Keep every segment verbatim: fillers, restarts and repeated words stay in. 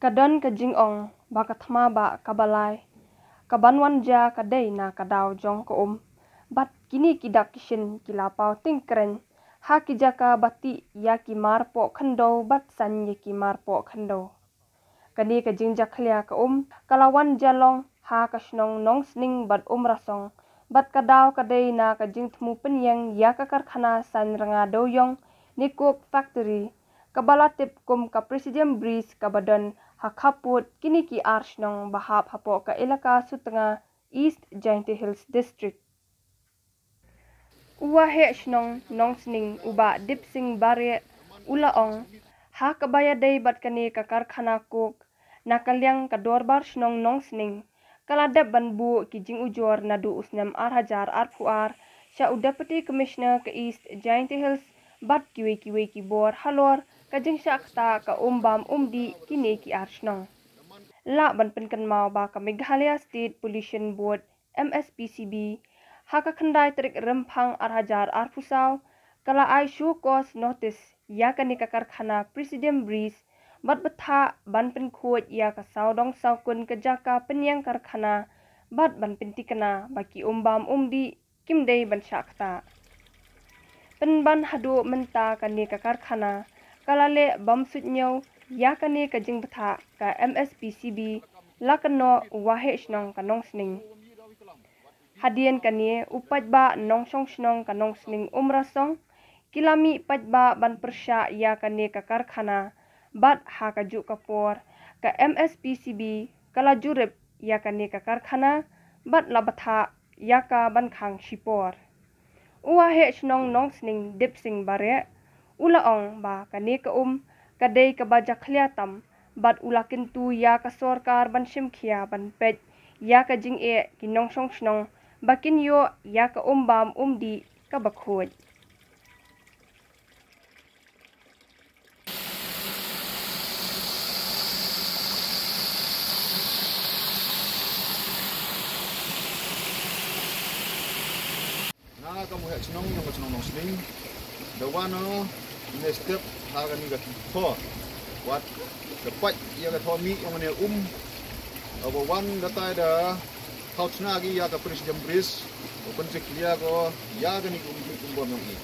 Ka don ka jingong ba ka thma ba ka balai ka ban wan ja ka dei na ka daw jong ka um. Bad kini ki dak ki shin ki la paw ting kren ha ki jaka ba ti ïa ki mar poh khyndew bad san ïa ki mar poh khyndew. Kane ka jingjakhlia ka um ka la wan ja long ha ka shnong Nongsning bad Umrasong, bad ka daw ka dei na ka jingthmu pynïeng ïa ka karkhana san rnga dewïong ne coke factory, ka ba la tip kum ka Presidium Breeze, ka ba don ha khappud kine ki ar shnong ba hap hapoh ka elaka Sutnga, East Jaintia Hills District. U waheh shnong Nongsning, u Bah Dipsing Bareh, u la ong, ha ka ba ïadei bad kane ka karkhana coke, na ka liang ka dorbar shnong Nongsning ka la dep ban buh ki jingujor naduh u snem ar hajar arphew ar sha u Deputy Commissioner ka East Jaintia Hills bad kiwei kiwei ki bor halor ka jingshah ktah ka um bam um dih kine ki ar shnong. Lah ban pynkynmaw ba ka Meghalaya State Pollution Board, M S P C B, ha ka khyndai tarik Rymphang ar hajar arphew saw, ka la ai show cause notice ïa kane ka karkhana Presidium Breeze, bad bthah ban pynkhuid ïa ka sawdong sawkun ka jaka pynïeng karkhana, bad ban pyntikna ba ki um bam um dih kim dei ban shah ktah. Pynban haduh mynta kane ka karkhana ka la leh bam suidñiew ïa kane ka jingbthah ka M S P C B, la kynnoh u waheh shnong ka Nongsning. Hadien kane u paidbah nongshong shnong ka Nongsning Umrasong ki la mih paidbah ban pyrshah ïa kane ka karkhana, bad ha ka juh ka por ka M S P C B ka la jurip ïa kane ka karkhana bad la bthah ïa ka ban khang shipor. U waheh shnong Nongsning Dipsing Bareh u la ong ba kane ka um ka dei ka ba jakhlia tam, bad u la kyntu ïa ka sorkar ban shim khia ban peit ïa ka jingeh ki nongshong shnong ba kin ïoh ïa ka um bam um dih ka ba khuid. Nga kam u heh chnong jong ka chnong Nongsling, da wan o ne step ha kani ka thoh. Wat da pait ïa ka thoh mih jong kane um, ba wan da tai da thaw chna ki ïa ka Presidium Breeze, ba pynjek ïa ko ïa kani ka um, um bom jong i.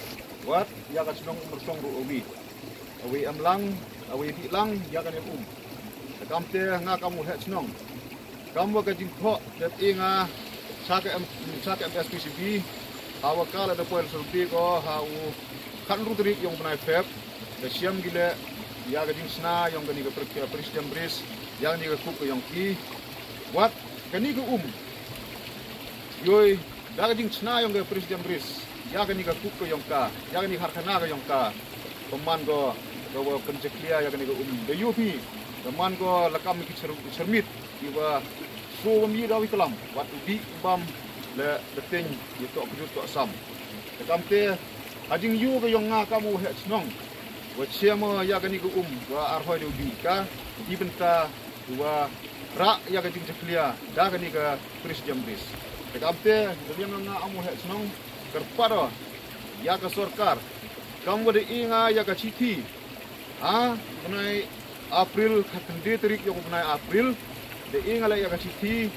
Wat ïa ka chnong Umrasong ruh awi, awi em lang, awi bih lang ïa kane um. Te kamte nga kam u heh chnong, kam wa ka jingthoh te i nga cha ka em, cha ka M S P C B, ha wa ka la da poi la survey ko ha u khatnru tarik yong bnai Feb, da siam gile ïa ka jingchna yong kani ka Pre-, Presidium Breeze, ïa kani ka kup ka yong ki. Wat kani ka um, yoi, da ka jingchna yong ka Presidium Breeze ïa kani ka kup ka yong ka, ïa kani ka karkhana ka yong ka, pynman ko ka wa pynjek ïa kani ka um da yu phi, pynman ko la kam ki cher-, chermit ki wa so wa mi da wi klam, wat u dih u bam le da teng ïa toh kjut toh sam. Te kamte ha jingyu ka yong nga kam u heh chnong, wa chiam ïa kani ka um wa arhoi da u dih ka, i bynta wa rah ïa ka jingjakhlia da kani ka Presidium Breeze. Te kamte da liang nga kam u heh chnong kyrpad ïa ka sorkar, kam wa da i nga ïa ka chithi ha bnai April, khatkhyndai tarik yong bnai April, da i nga la ïa ka chithi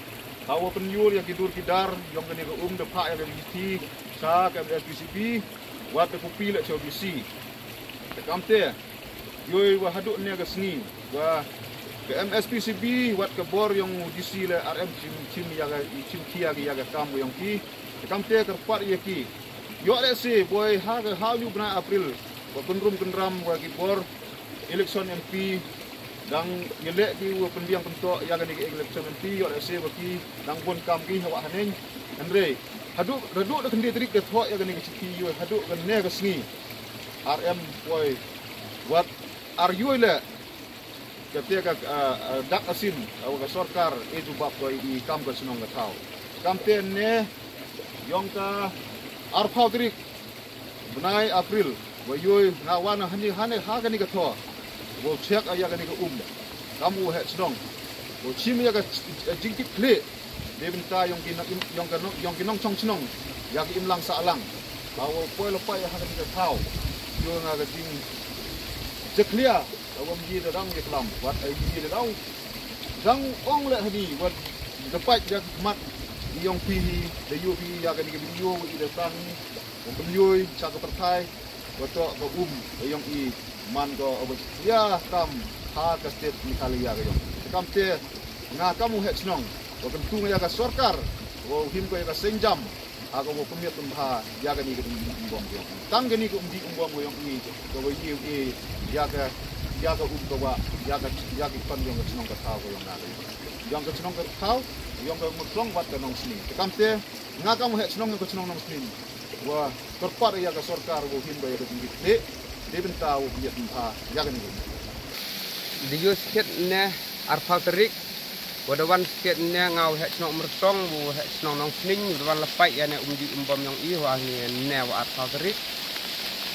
ha wa pynyul ïa ki dur ki dar yong kani ka um, da phah ïa ka chithi cha ka M S P C B, wat da copy la cha D C. Te kamte yoi wa haduh ne ka sngi wa ka M S P C B wat ka bor yong D C le R M chim, chim ïa ka, chim khia ïa ka kam yong ki. Te kamte kyrpad ïa ki, ïoh lehse boi ha ka, ha u bnai April wa kynrum kynram wa ki bor election M P, dang ïaleh ki wa pynbiang pyntoh ïa kani ka election M P, ïoh lehse wa ki dang bun kam ki ha wa haneng. Hynrei haduh, haduh da khyndai tarik ka thoh ïa kani ka chithi, yoi haduh kane ka sngi R M poi wat ar yoi le kate ka, ah, ah, dak asin, ah, wa ka sorkar e jubab ko i kam ka chnong ka thaw. Kamte ne yong ka arphew tarik bnai April wa yoi nga wan hane, hane ha kani ka thoh, wa check ïa kani ka um, kam u heh chnong, wa chim ïa ka, eh, jingkit khlieh da bynta yong ki nong, yong ka nong, yong ki nongshong chnong ïa ki imlang sahlang. Ba wa poi la pait ha kani ka thaw, yoi nga ka jingjakhlia Ka wa mji da dang ïa klam wat ai mji da dang dang ong leh hadi wat da pait da mat ïong phi hi da ïoh phi ïa kani ka video wa i da tang hi. Wa pynïoh cha ka pyrthai wa toh ka um ka ïong i man ko wa ïa kam ha ka state Meghalaya ka ïong. Te kam te nga kam u heh chnong wa kyntu ïa ka sorkar wa u him ko ïa ka senjam ha ka wa pynmiat pynbha ïa kani ka um bom ka ïong i. Tang kani ka um di um bom ka ïong i ka wa ïa u e ïa ka ïa ka um ka wa ïa ka ïa ki pan ïong ka chnong ka thaw ka ïong na ka ïong ka chnong ka thaw ïong ka muthlong wat ka Nongsning. Te kam te nga kam u heh chnong ïong ka chnong Nongsning wa kyrpad ïa ka sorkar wa u him ko ïa ka jingkit de de bynta wa pynmiat pynbha ïa kani ka um. Di yu skit ne arphaw tarik. Wa da wan skit ne nga u heh chnong Umrasong, u heh chnong Nongsning, wa da wan la pait ïa ne um di um bam ïong i, wa ne ne wa arphaw tarik.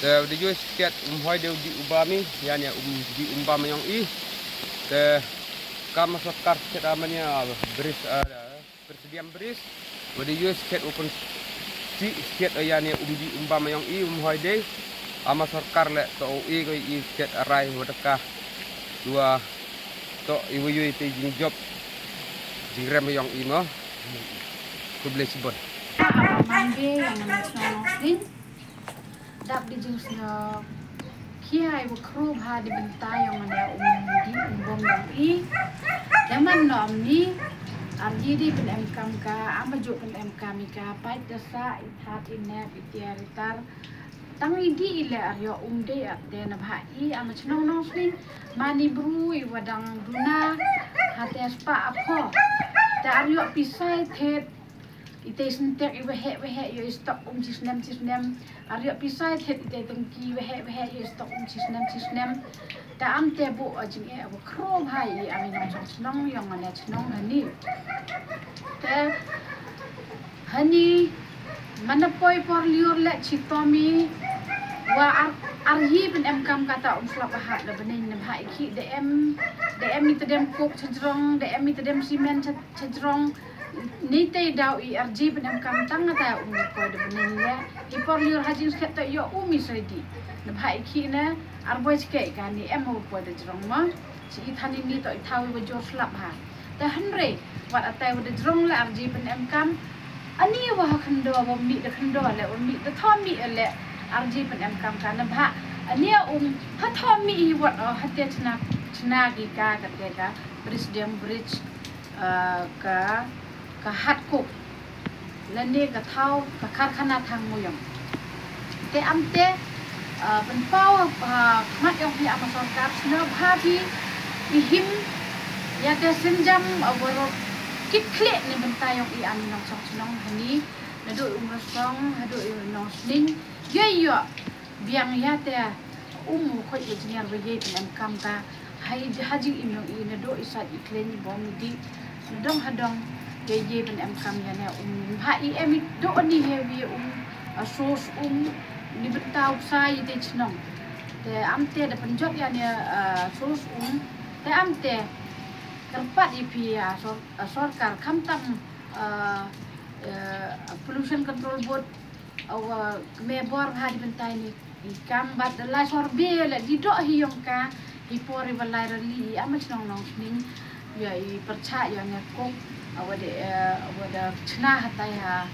Te wa da yu skit um hoi de u di u bam i, ïa ne um di um bam ïong i. Te kam sorkar skit a mania bris a bris diam bris. Wa da yu skit u pun si skit ïa ne um di um bam ïong i um hoi de. Ama sorkar le to u i ko i skit a rai wa da ka. Dua to i wa yu i te jing job jing rem ïong i mo. Khublei chibon. Mangge ïong na song sing. Dap di jing sno. Ki ai wa kru bha di bynta ïong na um di um bom ïong i. Te man no am ni. Am di di pyn em kam ka am ba ju pyn em kam i ka pait da sa i that i nep i tiar i tar. Tang i di i le ar ïoh um de ar te na bha i am chnong Nongsning. Mani bru i wa dang duna ha te spa a pho. Te ar ïoh pisai thet. I te syntek i wa heh wa heh ïoh i stok um chi snem chi snem. Ar ïoh pisai thet i te tengki wa heh wa heh ïoh i stok um chi snem chi snem. Te am te bu a jing e wa kru bha i am i nong chnong ïong ma ne chnong hani. Te hani mana poi por liur le chi tomi wa ar ar hi pyn em kam kata um slap ba hat da byneng na bha i ki de em de em i te dem kok chajrong de em i te dem simen chajrong. Ni te daw i ar ji pyn em kam tang kata um poi da byneng le i por liur ha jing skhet ta ïoh um i sai di. Na bha i ki ne ar boi chke ka ni em u poi da jrong ma. Chi i thani ni to i thaw i wa jor slap ha. Te hynrei wat atai wa da jrong le ar ji pyn em kam. Ani wa ha khyndaw wa mi da khyndaw le wa mi da tho mi le ar ji pyn em kam ka na bha. Ani a um ha tho mi i wat o ha te chna chna ki ka ka te ka bridge dem bridge ka ka hat kuk. Lane ka thaw ka karkhana thang muyong. Te am te pynpaw ha khmat ïong hi ama sorkar sngewbha phi i him ïa te synjam awarok kit khlieh ne bynta ïong i ami nong song shnong hani. Naduh i Umrasong haduh i Nongsning ïoh ïoh biang ïa te um u khoit u jniar wa ïei pyn em kam ka. Hai ha jing im nong i naduh i sait i khleng i bom i dih nadong hadong ïa ïei pyn em kam ïa ne um bha i em i doh ni he wi um a sos um ni bynta u psa i te chnong. Te am te da pynjot ïa ne a sos um te am te kyrpad i phi a sor a sorkar khamtam a pollution control board. Awa kme bor bha di bynta ini i kam bad da lai sor be le di doh hi yong ka hi por i ba lai rali i ama chnong Nongsning. Ïa i pyrchah ïa nga kok awa de awa da chna hatai ha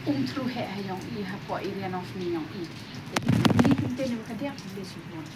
um thru he ha yong i ha po area Nongsning yong i. Jadi ni kynte ne ka diak le sibon.